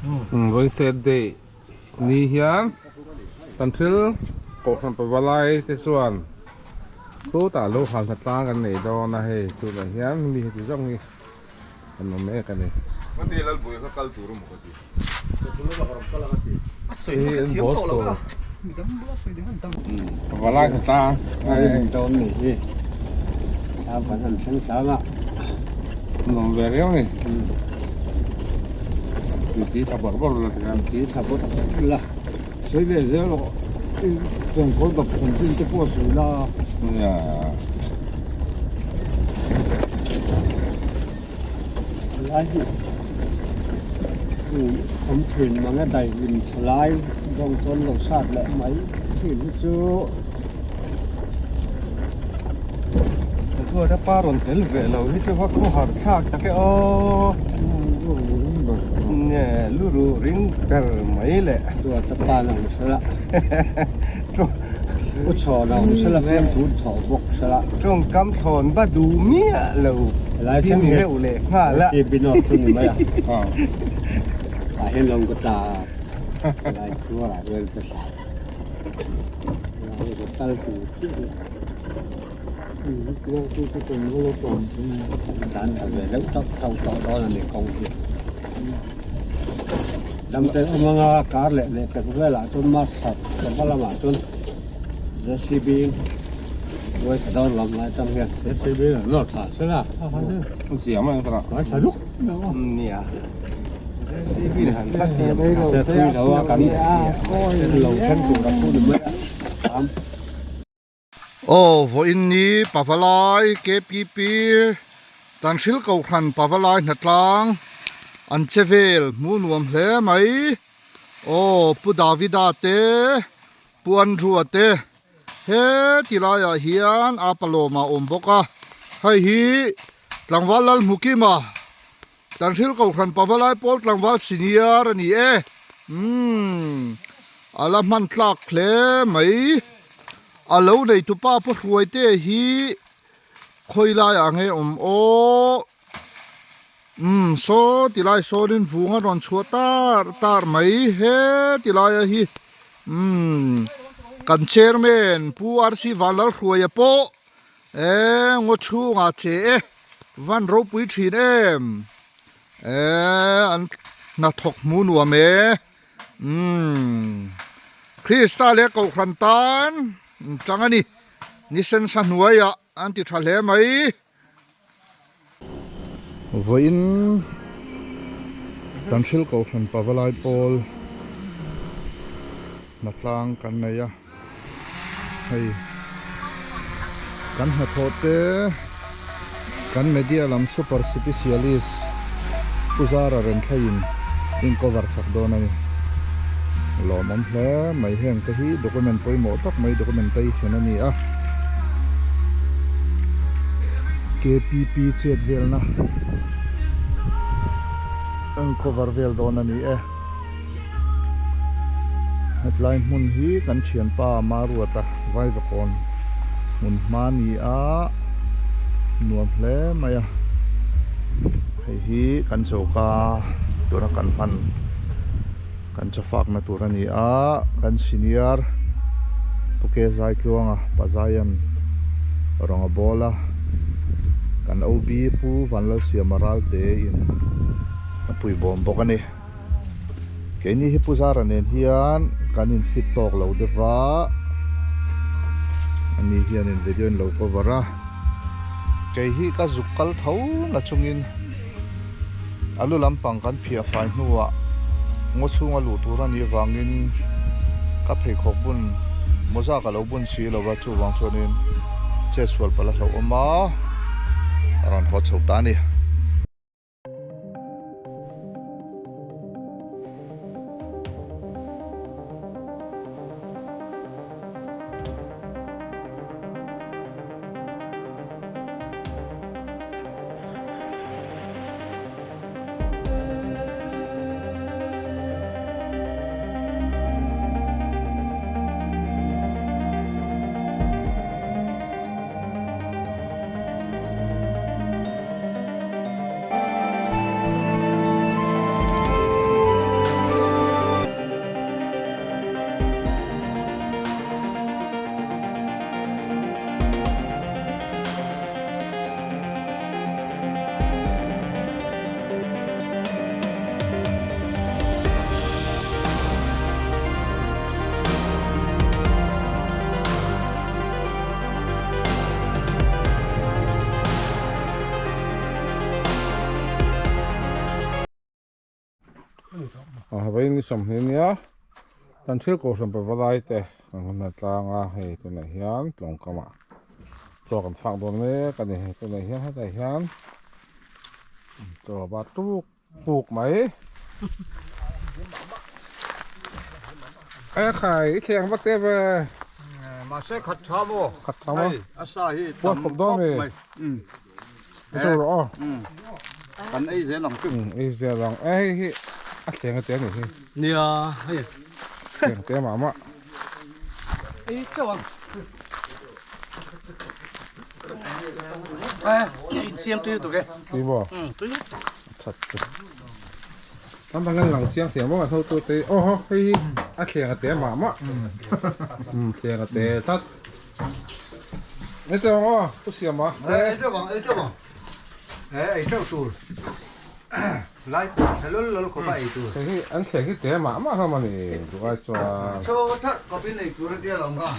Vawiin Saturday ni hian kan thil kohhran pavalai te chuan chutah lo hal hna tlang kan nei dawn a hei tunah hian mi heti zawng hi kan awm mek a ni. Hei an boss tur pavalai hna tlang nuam ve riau a ni. Tui tha bawrh bawrh la tihian. Tui tha bawrh bawrh la. Sawi ve zel rawh. I chengkawl dap chanchin te pawh a sawi la. Nia. Lai hi awm thin mang a daihlim tha lai zawng chuan lo sat leh mai thin hi chu. Ruata pa rawn tel ve lo hi chu va khawhar thlak tak e aw. Nge lu ruh ring ber mai le. Ruata pa na awm sela. U chhawn a awm sela fiam tur thawh bawk sela. Tawngkam thlawn va duh miah lo hi ni reuh leh nghal a. Si binawt chu ni mai a. Tah hian lo ka tla a. Lai khuarah hian ka tla. Dan tha ve deuh tauh tauh tawh dawn a ni kawng hi. Damte awm anga kar leh leh pek velah chuan mask thlak chawhma lamah chuan JCB uai tha dawn lam lai tang hian JCB an nawr thla se la uai tha luk nia. Aw vawiin ni Pavalai KPP Tanhril Kohhran Pavalai hnatlang an che vel hmuh nuam hle mai. Aw Pu Davida te Pu Andrew-a te he ti laiah hian a palawm a awm bawk a hei hi tlangval Lalhmukima Tanhril Kohhran Pavalai pawl tlangval senior a ni e. Umm a la hman tlak hle mai. A lo neitupa Pu Hruaite hi khawi laiah nge awm aw. Umm saw tilai sawnin vung a rawn chhuah tar tar mai he tilaia hi. Umm kan chairman Pu RC Vanlalhruaia pawh E ngaw chhungah che e, van ropui thin em. E an hnathawk hmu nuam e. Umm Krista leh Kohhran tan an tang a ni. Ni sensa hnuaiah an ti tha hle mai. Vawiin Tanhril Kohhran Pavalai pawl hnatlang kan nei a, hei kan hnathawh te kan media lam super sipisialist Pu Zara Renthlaiin in cover sak dawn a ni. Lawmawm hle mai heng te hi document pawimawh tak mai documentation a ni a. KPP chet velna an cover vel dawn a ni e. Hetlai hmun hi kan thianpa Maruata Vaivakawn hmun hma a ni a, nuam hle mai a. Hei hi kan choka tuna kan hman kan chawfakna tur a ni a, kan senior Pu Ke Zaitluanga Pazaian rawng a bawl a, kan OB Pu Vanlalsiama Ralte in a pui bawm bawk a ni. Keini hi Pu Zara nen hian kan in fit tawk lo deuh va, ani hian in video in lo cover a, kei hi ka zuk kal tho na chungin a lu lampang kan phiah fai hnuah ngaw chhunga luh tur a nih avangin ka pheikhawk bun mawza ka lo bun si lo va chuvang chuanin chetsual palh a hlauhawm a, a rawn haw chho ta a ni. A vawiin ni sawmhnih ania kan thil kohhran pavalai te kan hun a tlang a hei tunah hian tlawng kamah chaw kan thlak dawn mek a ni hei tunah hian hetah hian chaw a bat tuk tuk mai e khai i thleng va te ve mahse khat tha maw khat tha maw a sa hi tam khawp mai Chu rawh aw. Kan ei zel ang chu. Ei zel ang. E hei hi a thleng ate ani hi. Nia hei. Thleng te mah mah. Ei chauh ang. E insiam tui lutuk e. Tui maw? Tui lutuk. That chu. Tam dang in lang chiang thiam maw hotu te aw haw hei hi a thleng ate mah mah. Thleng ate tlat. Ei teuh ang aw, pu siam a. Ei teuh ang, ei teuh ang. Ei teuh tur. Lai pawh tha lol lol khawp a ei tur. Hei hi an thleng hi te mah mah hlawm a ni duhai chuan. Chaw tharh kawpin ei tur a tia lo kha.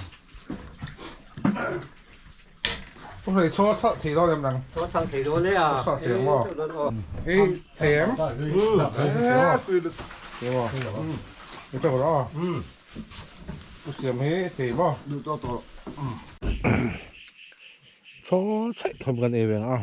Pu hlei chaw chhalh thei dawn em nang? Chaw chhalh thei dawn e a. Chaw chhalh thei ang maw? Ei thei em? Thei maw? Ei teuh rawh aw. Pu siam hi thei maw? Duh tawh tawh. Chaw chhaih khawp kan ei ve ang a.